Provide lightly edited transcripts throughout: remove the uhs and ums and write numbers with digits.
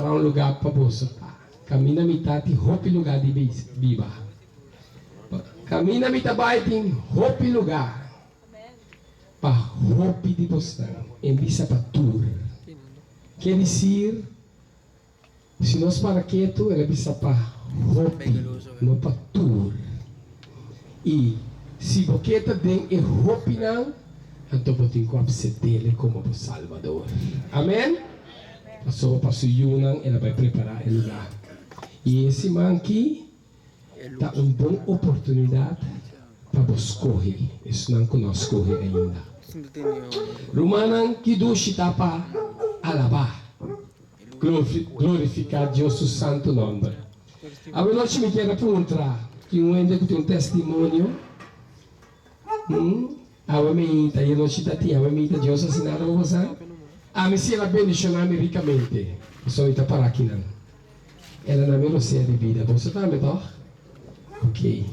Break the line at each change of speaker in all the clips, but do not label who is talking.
prepará un lugá pa boso ta. Kaminda mi ta tin hopi lugá di biba. Kaminda mi ta bai tin hopi lugá pa hopi di bosnan, en bisa pa tur. Ke disir, si nos para ketu, el a bisa pa hopi, no pa tur. I si bo ke ta den e hopinan, anto bo tin ku apsept'El komo bo Salbador. Amen? Pasobra pa su yunan el a bai prepará e lugá. I e siman ki ta un bon oportunidat pa bo skohe esnan ku no a skohe ainda. Rumannan, ki dushi ta pa alabá, glorifiká Dios su santu nòmber. Awenochi mi kier a puntra tin un hende ku tin un testimonio? Awe mi ta yenochi ta tin, awe mi ta Dios a hasi nada pa boso? Ami si el a bendishoná mi rikamente, pasobra mi ta pará akinan. El a na mi rosea di bida. Boso tambe, tòg? Okey.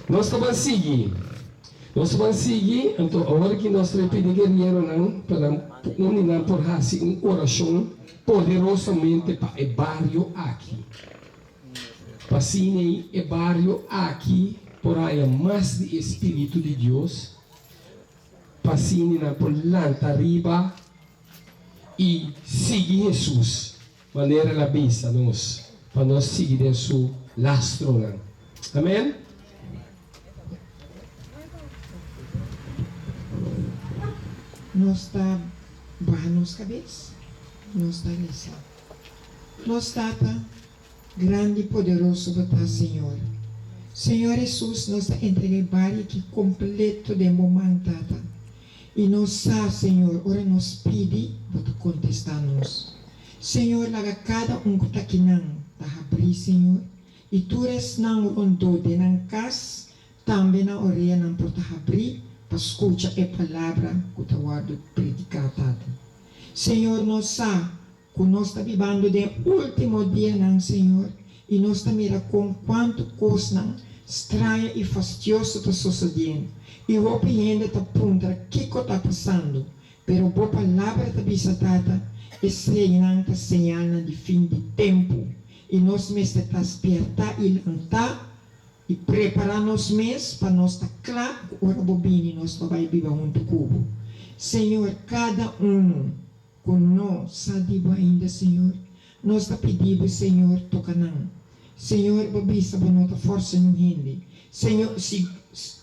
Nos ta ban sigui. Nos ta ban sigui, anto awor aki nos ta bai pidi guerrieronan pa nan un di nan por hasi un orashon poderosamente pa e bario aki. Pa asina ei e bario aki por haña mas di e Spiritu di Dios, pa asina nan por lanta riba i sigui Hesus manera el a bisa nos pa nos sigui den su lastronan. Amen.
Nos ta baha nos kabes, nos ta resa. Nos Tata, grandi i poderoso bo ta, Señor. Señor Hesus, nos ta entrega e baria aki kompleto den bo man, Tata. I nos sa, Señor, ora nos pidi, Bo ta kontestá nos. Señor, laga kada un ku ta akinan ta habrí, Señor, i tur esnan rondó den nan kas, tambe nan oreanan por ta habrí pa skucha e palabra ku ta wòrdu prediká, Tata. Señor, nos sa Ku nos ta bibando den último dianan, Señor, i nos ta mira kon kuantu kosnan straño i fastioso ta sosodiendo, i hopi hende ta puntra kiko ta pasando, pero Bo Palabra ta bisa, Tata, eseinan ta señalnan di fin di tempu, i nos mester ta spièrtá i lantá i prepará nos mes pa nos ta kla ku ora Bo bini nos pa bai biba huntu ku Bo. Señor, kada unu. Ku no sa di bo ainda, Señor. Nos ta pidi bo, Señor, toka nan. Señor, bo bisa bo no ta forsa niun hende. Señor, si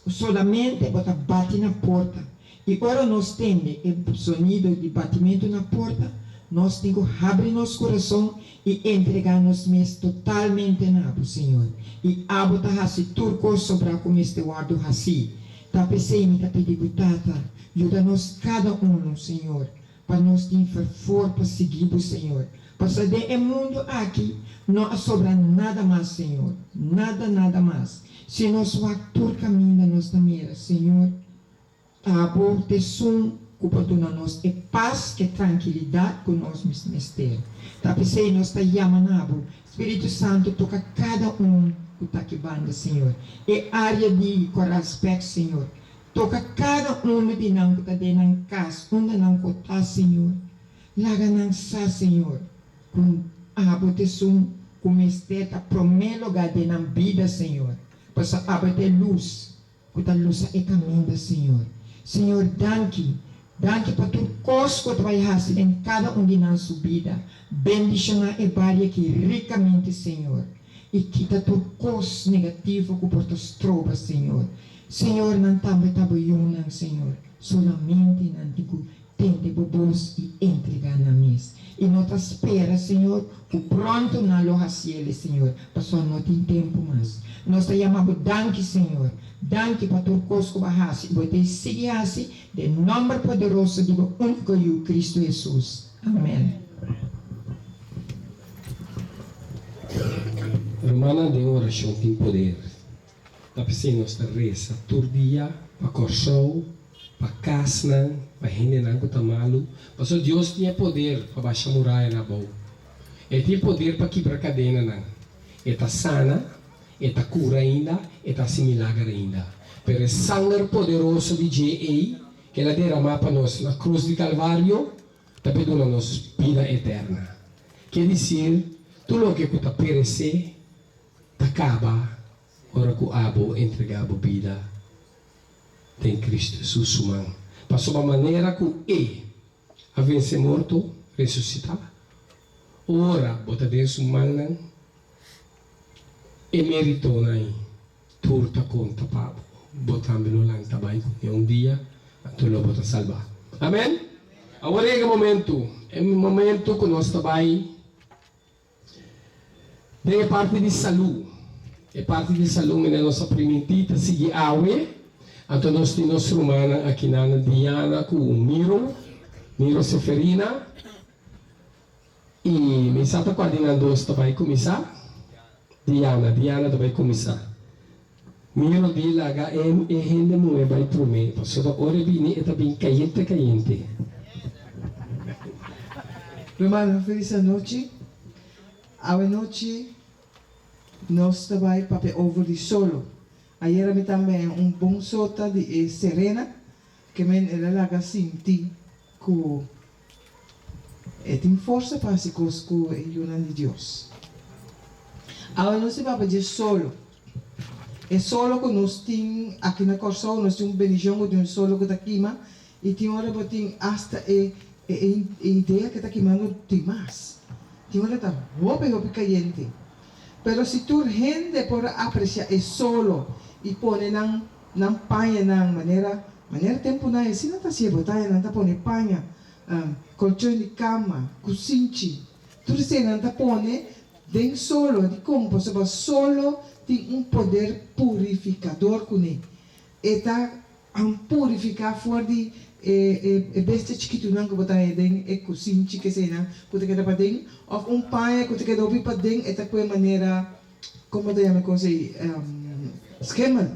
solamente bo ta bati na porta, i ora nos tende e sonido di batimentu na porta, nos tin ku habri nos kurason i entregá nos mes totalmente na bo, Señor. I abo ta hasi tur kos sobrá ku mester wòrdu hasí. Ta p'esei mi ta pidi bo, Tata, yuda nos kada unu, Señor, pa nos tin fervor pa sigui bo, Señor. Pasobra den e mundu aki no a sobra nada mas, Señor, nada, nada mas. Si nos wak tur kaminda nos ta mira, Señor, abo t'esun ku por duna nos e pas, e trankilidat ku nos mester. Ta p'esei nos ta yama na bo, Spiritu Santu, toka kada un ku ta aki banda, Señor. E área di Coral Spec, Señor. Toka kada unu di nan ku ta den nan kas, unda nan ku ta, Señor. Laga nan sa, Señor, ku Abo ta esun ku mester ta promé lugá den nan bida, Señor, pasobra Abo ta e lus ku ta lusa e kaminda, Señor. Señor, danki. Danki pa tur kos ku ta bai hasi den kada un di nan su bida. Bendishoná e baria aki rikamente, Señor, i kita tur kos negativo ku por ta stroba, Señor. Señor, nan tambe ta bo yunan, Señor. Solamente nan tin ku tende bo bos i entregá nan mes. I no ta spera, Señor, ku pronto nan lo hasiel, Señor, pasobra no tin tempu mas. Nos ta yama bo danki, Señor. Danki pa tur kos ku bo a hasi i bo ta sigui hasi den nòmber poderoso di bo úniko Yu, Kristu Hesus. Amèn.
Rumannan, den orashon tin poder. Ta p'esei nos ta resa tur dia pa Kòrsou, pa kasnan, pa hendenan ku ta malu, pasobra Dios tin e poder pa basha murayanan abou. E tin poder pa kibra kadenanan. E ta sana, e ta kura ainda, e ta hasi milager ainda. Pero e sanger poderoso di dje ei, ku el a deramá pa nos na krus di Kalvario, ta pe duna nos bida eterna. Ke disir, tur loke ku ta peresé ta kaba ora ku abo entregá bo bida den Kristu Hesus su man. Pasobra manera ku E a vense morto, resusitá, ora bo ta den su mannan, e meritonan ei tur ta konta pa bo. Bo tambe lo lanta bai kuné un dia, anto lo bo ta salbá. Amèn? Awor yega e momentu, e momentu ku nos ta bai den e parti di salú. E parti di salú mene nos a primintí ta sigui awe. Anto nos tin nos rumannan akinan, Diana ku Miro, Miro Seferina. I mi sa ta kua di nan dos ta bai kuminsá. Diana, Diana ta bai kuminsá. Miro di laga e e hende muhé bai promé, pasobra ora e bini e ta bin kayente kayente.
Rumannan felis anochi. Awe nochi nos ta bai papia over di solo. Ayera mi tambe haña un bon sota di e Serena ke men el a laga sinti ku E tin forsa pa hasi kos ku e yunan di Dios. Awe nos tin papia dje solo. E solo ku nos tin aki na Kòrsou, nos tin un bendishon ku tin un solo ku ta kima i tin ora bo tin asta e e idea ku e ta kimando tin mas. Tin ora ta hopi hopi kayente. Pero si tur hende por a apresiá e solo i pone nan nan pañanan manera manera tempunan e asina ta hasié bo ta nan ta pone paña Colchon di cama, cusinchi, tur esei nan ta pone den solo. Dicon? Pasobra solo tin un poder purificador cune. E ta purifica for di e bestia chikitunan cu bo ta haña den e cusinchi, keseinan cu ta keda paden, of un paña cu ta keda hopi paden, e ta cue manera, como ta yama e cos ei, schimmel.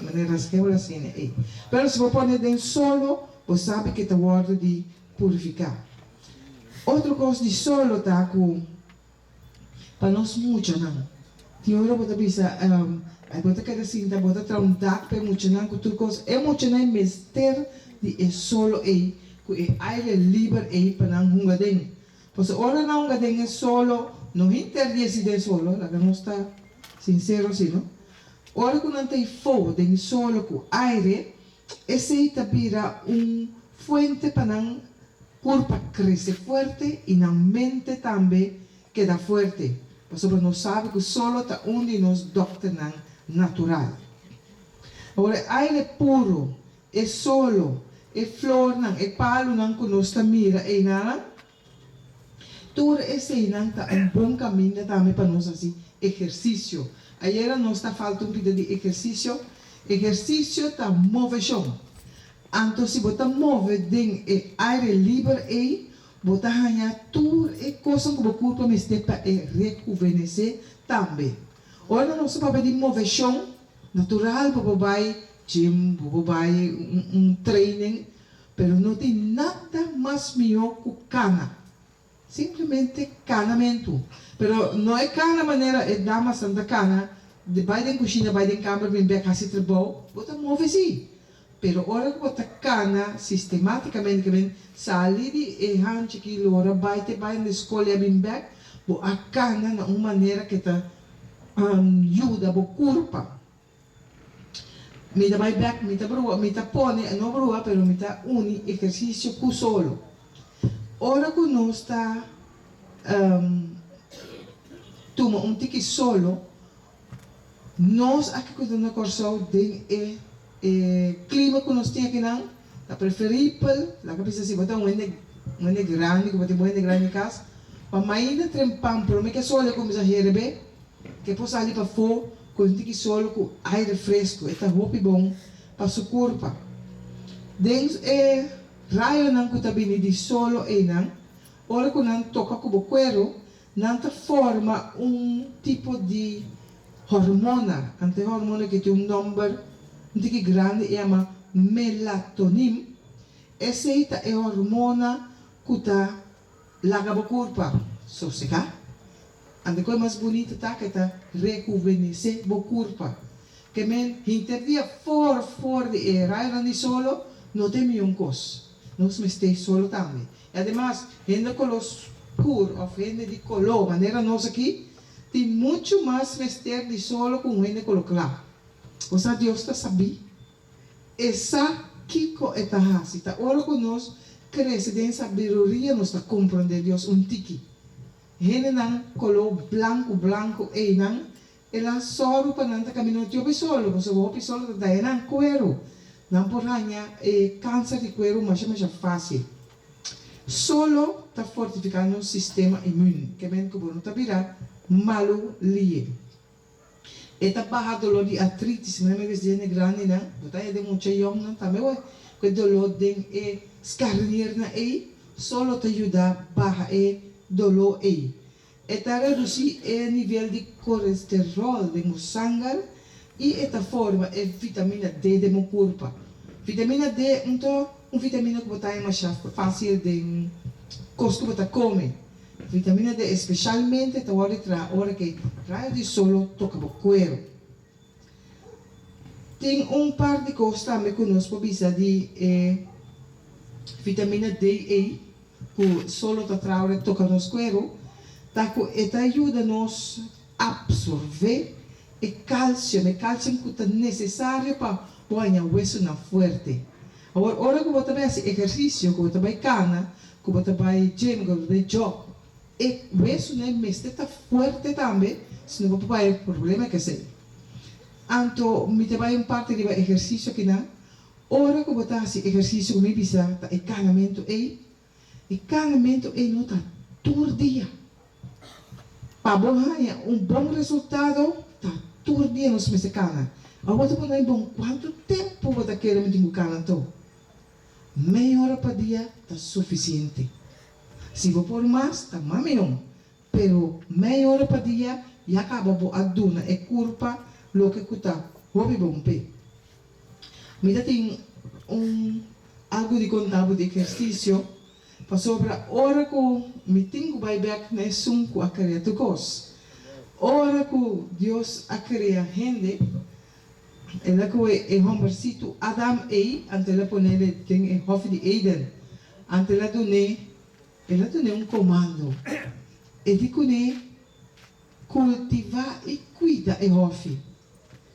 Manera schemel asina ei. Pero si bo pone den solo, bo sabi ke ta wòrdu di purifiká. Otro kos di solo ta ku pa nos muchanan. Tin ora bo ta bisa, ai bo ta keda sinta, bo ta traha un dak pa e muchanan ku tur kos. E muchanan ei mester di e solo ei, ku e aire liber ei pa nan hunga den. Pasobra ora nan hunga den e solo, no hinter di esi den solo, laga nos ta sinsero asina, no? Ora ku nan ta ifó den solo ku aire, esei ta bira un fuente pa nan kurpa krese fuerte i nan mente tambe keda fuerte, pasobra nos sabi ku solo ta un di nos dòkternan natural. Awor e aire puru, e solo, e flornan, e palunan ku nos ta mira einanan, Tur eseinan ta un bon kaminda tambe pa nos hasi ehersisio. Ayera nos ta falta un pida di ehersisio. Ehersisio ta moveshon. Anto si bo ta move den e aire liber ei, bo ta haña tur e kosnan ku bo kurpa mester pa e rehuvenesé tambe. Ora nos ta papia di moveshon, natural bo por bai gym, bo por bai un training, Pero no tin nada mas mihó ku kana. Simplemente kanamentu. Pero no e kana manera e damasnan ta kana, di bai den kushina, bai den kamber, bin bèk hasi trabou. Bo ta move sí, pero ora ku bo ta kana sistemátikamente, ke men sali di e hanchi aki lora bai te bai na e skol i a bin bèk, bo a kana na un manera ke ta yuda bo kurpa. Mi ta bai bek, mi ta brua, mi ta pone, no brua, pero mi ta uni ehersisio ku solo. Ora ku nos ta tuma un tiki solo, nos aki ku ta na Kòrsou den e e klima ku nos tin akinan, ta preferibel, laga bisa si bo ta un hende un hende grandi ku bo tin bo hende grandi kas, pa mainta trempan prome ke solo a kuminsá herebé, Ke por sali pafó ku un tiki sol ku aire fresku, e ta hopi bon pa su kurpa. Den e rayonan ku ta bini di solo einan, ora ku nan toka ku bo kueru, nan ta forma un tipo di hormona. Anto e hormona aki tin un nòmber un tiki grandi, e yama melatonin. Esei ta e hormona ku ta Laga bo kurpa sosegá. Ante ku e mas bunita ta ke ta rehuvenesé bo kurpa. Ke men hinter dia for for di e rayonan di solo no ta e mion kos. Nos mester solo tambe. I ademas hende kolo. kur òf hende di koló manera nos aki tin muchu mas mester di solo ku un hende koló kla. Bo sa Dios ta sabí. E sa kiko e ta hasi. Ta ora ku nos krese den sabiduria nos ta komprondé Dios un tiki. Hendenan koló blanku blanku einan el a sòru pa nan ta kaminó di hopi solo pasobra hopi solo ta daña nan kueru. Nan por haña e kanser di kueru masha masha fásil. Solo ta fortifiká nos sistema imün, ke men ku bo no ta bira malu lié. E ta baha doló di artritis, manera mi a bisa di hende grandinan, bo ta haña den mucha yòngnan tambe wè, ku e doló den e skarniernan ei, solo ta yuda baha e doló ei. E ta redusí e nivel di kolesteròl den bo sanger i e ta forma e vitamina D den bo kurpa. Vitamina D un ta un vitamina ku bo ta haña masha fásil den kos ku bo ta kome. Vitamina D espeshalmente ta wòrdu traha ora ku e rayo di solo toka bo kueru. Tin un par di kos tambe ku nos por bisa di e vitamina D ei ku solo ta traha ora e toka nos kueru, ta ku e ta yuda nos apsorbé e kalsium, e kalsium ku ta nesesario pa bo haña wesunan fuerte. Awor, ora ku bo ta bai hasi ehersisio, ku bo ta bai kana, ku bo ta bai gym, ku bo ta bai jog, e wesunan mester ta fuerte tambe, sino bo por bai problema ku esei. Anto mi ta bai un parti riba ehersisio akinan. Ora ku bo ta hasi ehersisio ku mi bisa ta e kanamentu ei, e kanamentu ei no ta tur dia. Pa bo haña un bon resultado ta tur dia nos mester kana. Awor ta pone bon kuantu tempu bo ta kere mi tin ku kana anto? Mei ora pa dia ta sufisiente. Si bo por mas ta mas mihó, pero mei ora pa dia ya kaba bo a duna e kurpa loke ku ta hopi bon p'e. Mi ta tin un algu di konta bo di ehersisio, pasobra ora ku mi tin ku bai bèk na esun ku a krea tur kos. Ora ku Dios a krea hende, el a kohe e hòmbersitu Adam ei, anto el a ponele den e hòfi di Eden. Anto el a dun'é, el a dun'é un komando. E di kuné, Kultivá i kuida e hòfi.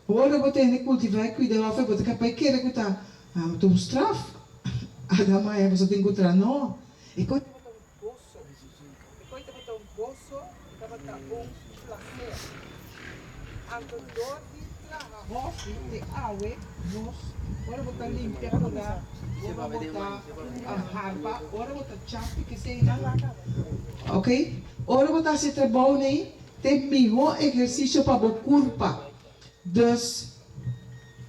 Ora bo tende kultivá i kuida òf bo ta kapá i kere ku ta ta un straf, Adam a Eva so tin ku tra no. E koi tabata un goso, e koi tabata un goso, e tabata un plaser. Anto dor di traha hòfi te awe nos, ora bo ta limpia kura, ora bo ta harpa, ora bo ta chapi keseinan, ok, ora bo ta hasi e trabou nei, T'e mihó ehersisio pa bo kurpa. Dus,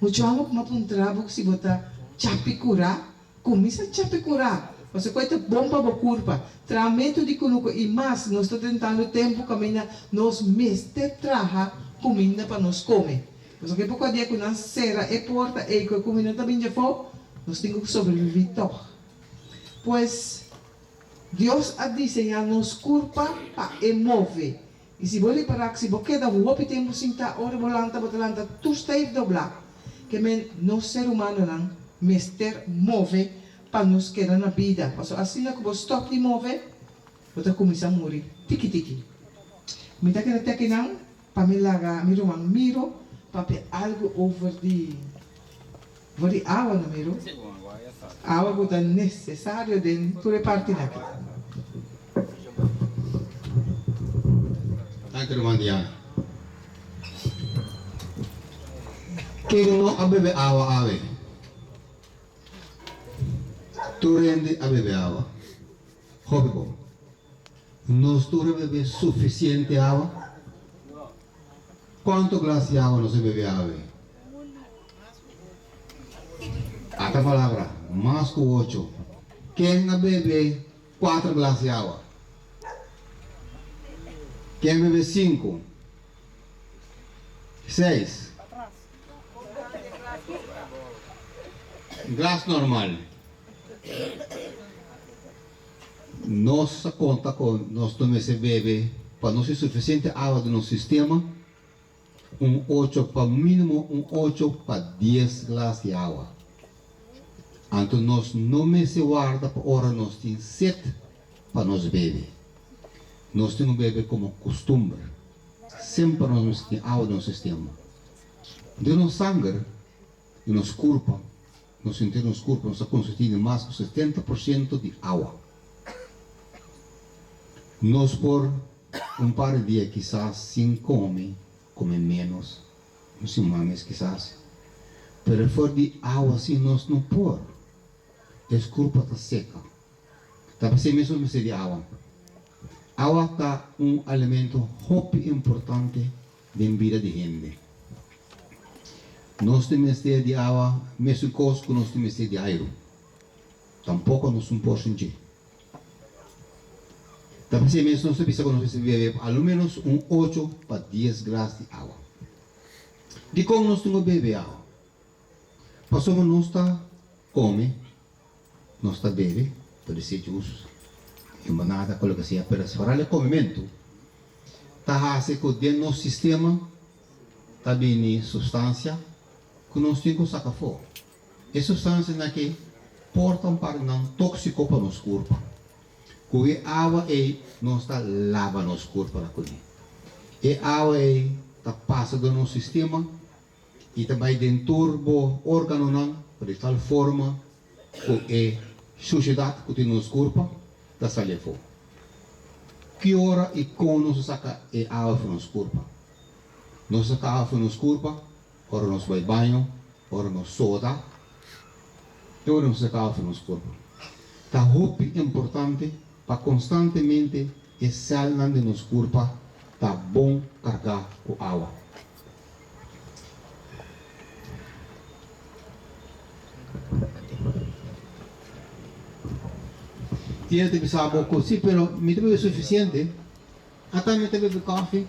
muchu amo kuma puntra bo si bo ta chapi kurá. Kuminsá chapi kurá, pasobra ku e ta bon pa bo kurpa. Trahamentu di kunuku i mas, nos ta drentando tempu kaminda nos mester traha kuminda pa nos kome. Pasobra ke poko dia ku nan sera e porta ei ku e kuminda ta bin djafó, nos tin ku sobreviví tòg. Pues. Dios a diseñá nos kurpa pa e move. I si bo ripará ku si bo keda hopi tempu sintá ora bo lanta bo ta lanta tur stijf doblá. Ke men nos ser humanonan mester move pa nos keda na bida. Pasobra asina ku bo stòp di move bo ta kuminsá muri tiki tiki. Mi ta keda te akinan pa mi laga mi ruman Miro papia algu over di. For di awa no miro. Awa ku ta nesesario den tur e partinan aki.
Danki ruman Diana. Ken no a bebe awa awe? Tur hende a bebe awa. Hopi bon. Nos tur a bebe sufisiente awa? Kuantu glas di awa nos a bebe awe? Ata palabra, mas ku ocho. Ken a bebe kuater glas di awa? Ken a bebe sinku? Seis? Glas normal. Nos a konta ku nos no mester bebe pa nos tin sufisiente awa den nos sistema, un ocho pa mínimo un ocho pa dies glas di awa. Anto nos no mester warda pa ora nos tin set pa nos bebe. Nos tin ku bebe komo kustumber. Semper nos mester tin awa den nos sistema. Den nos sanger i nos kurpa, nos henter nos kurpa, nos ta konsistí di mas ku 70% di awa. Nos por un par di dia kisas sin kome, kome ménos, un siman mes kisas, pero for di awa si nos no por. Es kurpa ta seka. Ta p'esei mes nos mester di awa. Awa ta un alimento hopi importante den bida di hende. Nos tin mester di awa mesun kos ku nos tin mester di airu. Tampoko nos un por sin dje. Ta p'esei mes nos ta bisa ku nos mester bebe a lo menos un ocho pa dies glas di awa. Dikon nos tin ku bebe awa? Pasobra nos ta kome, nos ta bebe, puede ser jus, limonada, ku loke sea, pero foral e komementu ta hasi ku den nos sistema ta bini sustansia ku nos tin ku saka afó. E sustansianan aki por ta un par di nan tóksiko pa nos kurpa. Ku e awa ei nos ta laba nos kurpa na kuné. E awa ei ta pasa den nos sistema i ta bai den tur bo órganonan di tal forma ku e shushedat ku tin nos kurpa ta sali afó. Ki ora i kon nos ta saka e awa for nos kurpa? Nos ta saka awa for nos kurpa ora nos bai baño, ora nos soda, e ora nos ta saka awa for nos kurpa. Ta hopi importante pa konstantemente e sèlnan di nos kurpa ta bon kargá ku awa. Tiene ta bisa bo ku si, pero mi ta bebe sufisiente. Ata mi ta bebe kòfi.